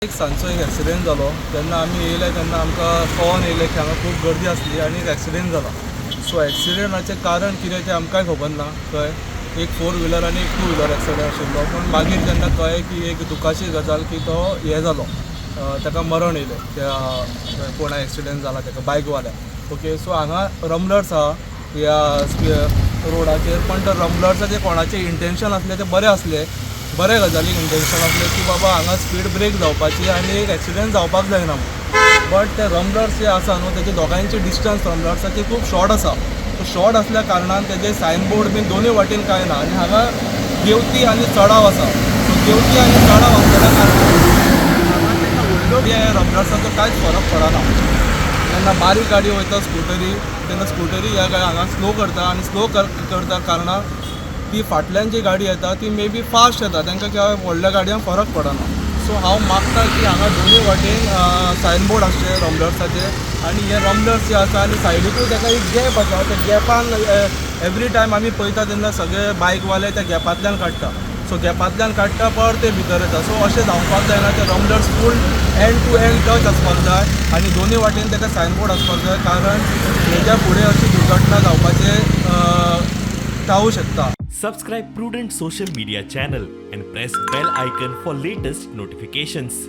एक सांजचो एक एक्सिडेंट जालो तेन्ना आमी येयले तेन्ना आमकां कळोन येयलें की हांगा खूब गर्दी आसली आनी एक एक्सिडेंट जाला. सो एक्सिडेंटाचें कारण कितें तें आमकांय खबर ना. कळ्ळें, एक फोर व्हिलर आनी एक टू व्हिलर एक्सिडेंट आशिल्लो. पूण मागीर जेन्ना कळ्ळें की एक दुखाची गजाल की तो हें जालो, ताका मरण येयलें त्या कोणा एक्सिडेंट जाला ताका बायकवाल्याक. ओके, सो हांगा रम्बलर्स आहा ह्या रोडाचेर, पण त्या रम्बलर्साचें कोणाचें इंटेंशन आसलें तें बरें आसलें, बऱ्या गजालीक इंटेंशन आसलें की बाबा हांगा स्पीड ब्रेक जावपाची आनी एक एक्सिडेंट जावपाक जायना म्हूण. बट ते रम्बलर्स जे आसा न्हू, तेजे दोगांयचे डिस्टन्स रम्बलर्साचे खूब शॉर्ट आसा. सो शॉर्ट आसल्या कारणान तेजे सायन बोर्ड बीन दोनूय वाटेन कांय ना आनी हांगा देंवती आनी चडाव आसा. सो देंवती आनी चडाव आसलेल्या कारणान हांगा तेन्ना व्हडल्यो रम्बलर्साचो कांयच फरक पडना. जेन्ना बारीक गाडी वयता स्कुटरी, तेन्ना स्कुटरी ह्या हांगा स्लो करता आनी स्लो करता कारणान ती फाटल्यान जी गाडी येता ती मे बी फास्ट येता, तांकां त्या व्हडल्या गाडयांक फरक पडना. सो हांव मागता की हांगा दोनूय वाटेन सायन बोर्ड आसचे रम्बलर्साचे आनी हे रम्बलर्स जे आसा आनी सायडीकूय ताका एक गॅप आसा. त्या गॅपान एवरी टायम आमी पळयता तेन्ना सगळे बायकवाले त्या गॅपांतल्यान काडटा. सो गॅपांतल्यान काडटा, परत ते भितर येता. सो अशें जावपाक जायना. ते rumblers full end to end touch आसपाक जाय आनी दोनूय वाटेन ताका सायन बोर्ड आसपाक जाय, कारण हेज्या फुडें अशी दुर्घटना जावपाचें जावूं शकता. Subscribe Prudent Social Media channel and press bell icon for latest notifications.